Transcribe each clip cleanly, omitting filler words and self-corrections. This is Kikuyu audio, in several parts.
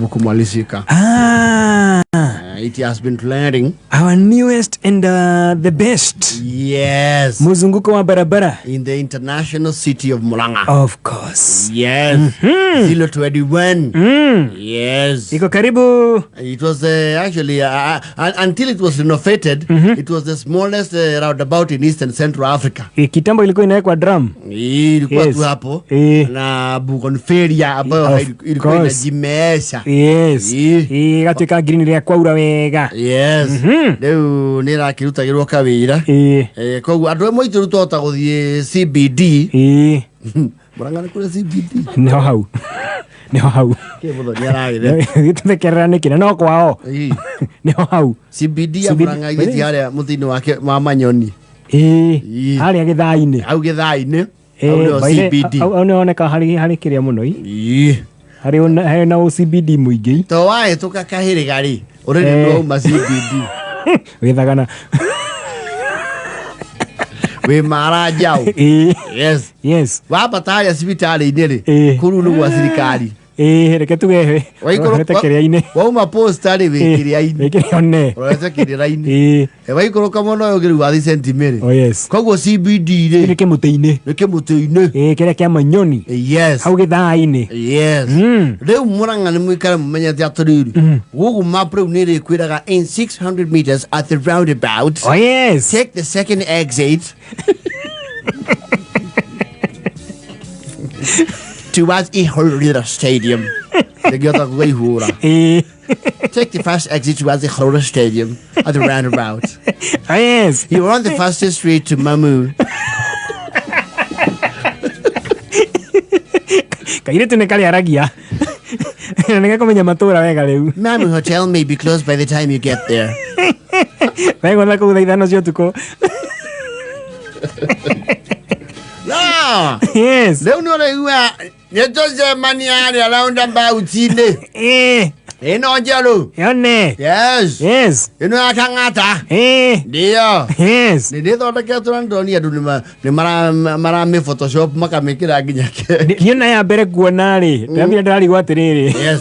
karibu kumalizika. Ah, It has been trending. Our newest and the best. Yes. Mzunguko wa barabara. In the international city of Murang'a. Of course. Yes. 021. Yes. Iko karibu. It was actually, until it was renovated, it was the smallest roundabout in Eastern Central Africa. Kitambo ilikuwa inawekwa drum. Hii ilikuwa tu hapo na bougainvillea ambayo Of ilikuwa course. inajimeesha. Yes. Igatuĩka green rĩa kwaura wega. Yes. Rĩu nĩ ĩrakĩrutagĩrwo kawĩra. Koguo andũ amwe aitũ rĩu twahota gũthiĩ CBD. Murang'a nĩ kũrĩ CBD. Nĩho hau. Nĩho hau. Kĩ Muthoni aragĩthe. Gĩtũthekerera nĩkĩ na no kwao. Nĩho hau. CBD ya CBD. Murang'a igĩthiĩ harĩa mũtĩ-inĩ wake wa Manyoni. Harĩa gĩthaa-inĩ. Hau gĩthaa-inĩ. Hau nĩho By the- CBD. Hau nĩhoneka harĩ kĩrĩa mũno i. Harĩ na OCBD mũingĩ. To wahĩtũka kahĩrĩga rĩ, ũrĩrĩ nĩwauma CBD. Wĩthagana. Wĩ mara njaũ. Yes. Yes. Wambata harĩa thibitarĩ-inĩ rĩ, kũu nĩ gwa thirikari. Reke tuge Waikũrũka- reke kĩrĩa-inĩ. Wauma posta rĩ, wĩ kĩrĩa-inĩ. Wĩ kĩrĩa-inĩ. Ũrorete kĩrĩra-inĩ. Waikũrũka mwena ũyũ ũngĩ rĩu wathiĩ St. Mary. Oh, yes. Koguo CBD rĩ. Nĩ kĩmũtĩ-inĩ. Nĩ kĩmũtĩ-inĩ. Kĩrĩa kĩa Manyoni. Yes. Hau gĩthaa-inĩ. Yes. Rĩu Murang'a nĩ mũikare mũmenyete atĩrĩrĩ. Google Map rĩu nĩ ĩrĩkwĩraga in 600 meters at the roundabout. Oh, yes. Take the second exit. Towards Ihurira Stadium. Nĩngĩhota kuga ihũra. Take the first exit towards the Ihurira Stadium at the roundabout. Oh, yes. You're on the fastest street to Mamu. Kairĩtu nĩ karĩaragia. Na nĩgekũmenya matũra wega rĩu. Mamu Hotel may be closed by the time you get there. Wegũtha kũu thaa 5 cia ũtukũ. No! Yes. Rĩu nĩ ũraigua nĩ tũcemania harĩa roundabout-inĩ. Ĩno njerũ. Yone. Yes. Yes. Ĩno ya Kang'ata. Ndio. Yes. Nĩ nĩthondeketwo na nĩndonire andũ nĩ maramĩ photoshop makamĩkĩra nginya keki. Niĩ na ya mbere kuona rĩ, ndĩramire ndĩrarigwo atĩrĩrĩ. Yes.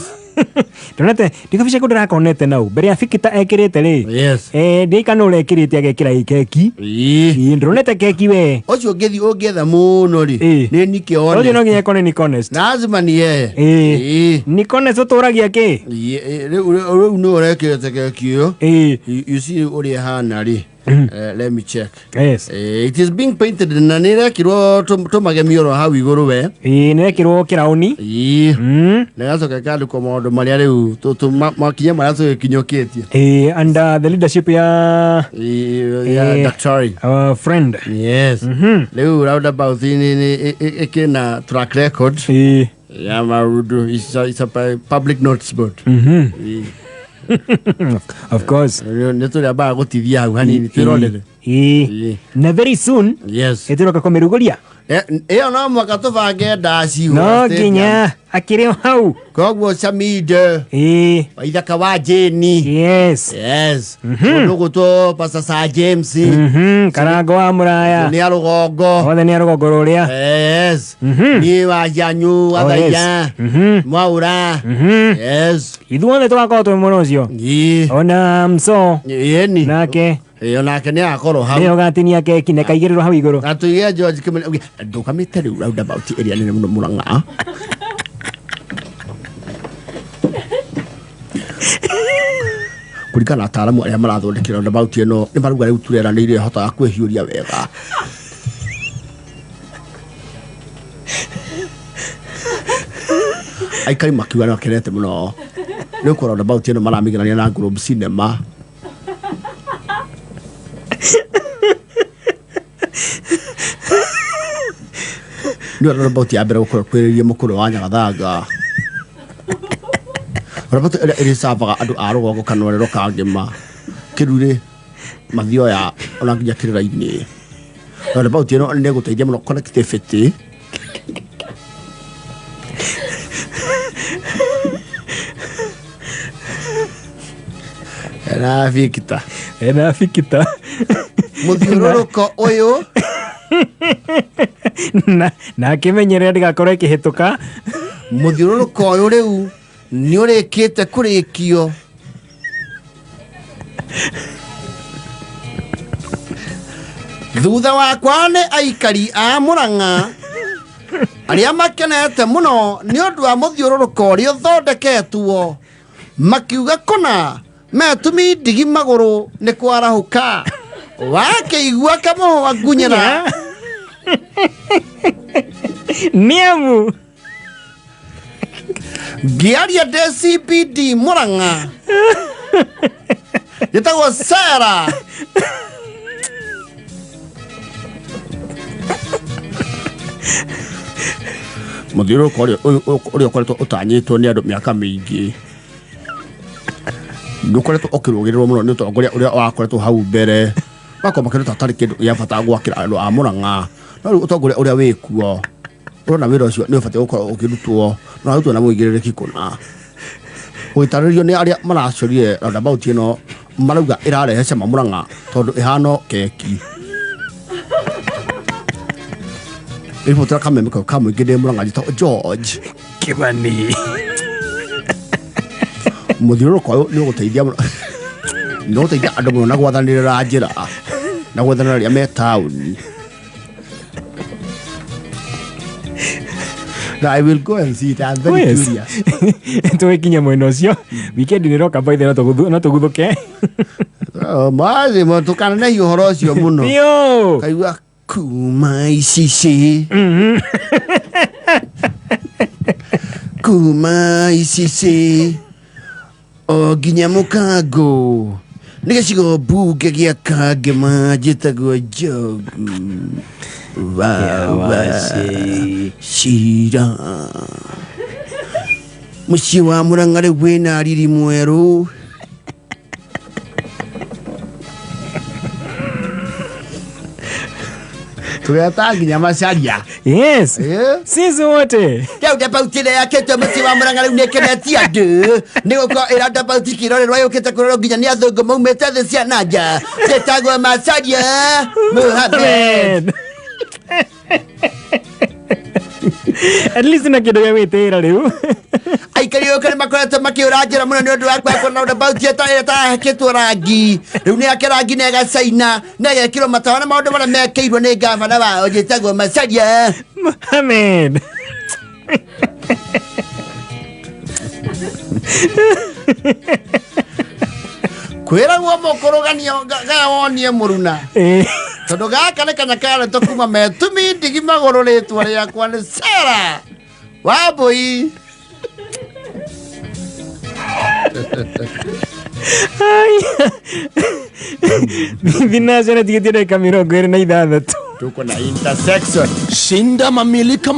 Ndonete ndikabica kũ ndĩrakonete nau mbere ya Fikita ekĩrĩte rĩ. Yes. Ndiaika nũ ũrekĩrĩte agekĩra ĩ keki. Ndĩronete keki we. Ũcio ũngĩthiĩ ũngĩetha mũno rĩ. Nĩ Nick Ũcio no Honest. nginya ĩkone Nick Honest. Lazima ni yeye. Nick Honest ũtũragia kĩ? Rĩu nĩ ũrekĩrĩte keki ĩyo. You see ũrĩa ĩhana rĩ. Let me check. Yes. It is being painted na nĩ ĩrekĩrwo tũmagemio oro hau igũrũ we. Nĩ ĩrekĩrwo kĩraũni. Na ĩgacoka ĩkandĩkwo maũndũ marĩa rĩu makinya marĩa tũgĩkinyũkĩtie. And the leadership ya Ya daktari. Our friend. Yes. Rĩu roundabout nĩ ĩkĩna track record. Ya maũndũ it's a public notice board. Of course. Nĩ tũrĩambaga gũtithia hau hanini twĩrorere. Na very soon. Yes. Ĩtũroka kũmĩrugũria. Ĩyo no mũhaka tũbange ndaci No nginya akĩrĩ o hau. Koguo Samide. Waithaka wa Jane. Yes. Yes. Mũndũ ũgũtwo Pastor Sir James. Karango wa Mũraya. Nĩ a rũgongo. Othe nĩ a rũgongo rũrĩa. Yes. Niĩ wa Janyu Oh, yes. Wathaiya. Mwaura. Yes. Ithuothe tũgakorwo twĩ mwena ũcio. Ona Mso. Ĩni. Nake. Onake nĩ agakorwo hau. Nĩwe ũgatinia keki na ĩkaigĩrĩrwo hau igũrũ. Na tũige George Kimani auge ndũgamĩte rĩu roundabout ĩrĩa nene mũno Murang'a. Kũringana na ataaramu arĩa marathondekire roundabout ĩno nĩ marauga rĩu turera nĩ irĩhotaga kwĩhiũria wega. Aikari makiuga nĩ makenete mũno nĩ ũkora roundabout ĩno maramĩgerania na Globe Cinema. Nĩ roundabout ya mbere gũkorwo kwĩrĩria mũkũrũ wa Nyagathanga. Roundabout ĩrĩa ĩrĩcavaga andũ a rũgongo Kanorero ka Ngĩma, Kĩrurĩ, Mathioya ona nginya Kĩrĩra-inĩ. Roundabout ĩno nĩ ĩgũteithia mũno connectivity. Na Victor. Na Victor. Mũthiũrũrũko ũyũ Na akĩmenyerera ndĩgakorwo ĩkĩhĩtũka. Mũthiũrũrũko ũyũ rĩu Nĩ ũrĩkĩte kũrĩkio. Thutha wakwa nĩ aikari a Mũrang'a arĩa makenete mũno nĩ ũndũ wa mũthiũrũrũko ũrĩa ũthondeketwo, makiuga kũna metumi ndigi magũrũ nĩ kwarahũka. Wakĩigua kamũhwa ngunyĩra. Nĩ amu. Ngĩaria ndĩ CBD Mũrang'a, njĩtagwo Sara. Mũthiũrũrũko ũrĩa ũkoretwo ũtanyĩtwo nĩ andũ mĩaka mĩingĩ nĩ ũkoretwo ũkĩrũgĩrĩrwo mũno nĩ ũtongoria ũrĩa wakoretwo hau mbere, makorwo makĩona ta hatarĩ kĩndũ gĩa bata gwakĩra andũ a Mũrang'a. No rĩu ũtongoria ũrĩa wĩkuo ũrona wĩra ũcio nĩ ũbatiĩ gũkorwo ũkĩrutwo na ũrutwo na mũigĩrĩrĩki kũna. Gũgĩtarĩrio nĩ arĩa maracorire roundabout ĩno, marauga ĩrarehe cama Mũrang'a tondũ ĩhana o keki. Ribotera kameme kau ka mũingĩ ndĩ Mũrang'a, njĩtagwo George Kĩmani. Mũthiũrũrũko ũyũ nĩ ũgũteithia mũno, nĩ ũgũteithia andũ mũno na gwathanĩrĩra njĩra na gwethanĩra arĩa me taũni. Na I will go and see it. I'm very curious. Tũgĩkinya mwena ũcio weekend nĩ roka by the way, no tũguthũke. Oh, mazi tũkananehia ũhoro ũcio mũno. Biũ. Kaigua kuma icici, kuma icici o nginya mũkango nĩ gĩcigo mbunge gĩa Kangema, njĩtagwo Njogu wa Cira. Mũciĩ wa Mũrang'a rĩu wĩna riri mwerũ. Tũgeta nginya Macaria. Yes. Eh? Sisi wote. Roundabout ĩrĩa yakĩtwo mũciĩ wa Mũrang'a rĩu nĩ ĩkenetie andũ nĩ gũkorwo ĩ roundabout kĩrorerwa yũkĩte kũrorwo nginya nĩ athũngũ maumĩte thĩ cia na nja, njĩtagwo Macaria Muhammad. Amen. At least na kĩndũ gĩa gwĩtĩĩra rĩu. Aikari ũyũ nĩ makoretwo makĩũra njĩra mũno nĩ ũndũ wa kwaga kuona roundabout ĩrĩa ĩtahakĩtwo rangi. Rĩu nĩ yake rangi na ĩgacaina na ĩgekĩrwo matawa na maũndũ marĩa mekĩirwo nĩ ngavana wao, njĩtagwo Macaria Mohamed. Kwĩragwo mũkũrũganio gaya wonie mũruna. Tondũ gaka nĩ kanya karetwo kuma metumi ndigi magũrũ. Rĩtwa rĩakwa nĩ Sara Wambũi. Ai. Thinacara tigĩtie ndagĩka 26. Tuko na intersection. Shinda mamilika.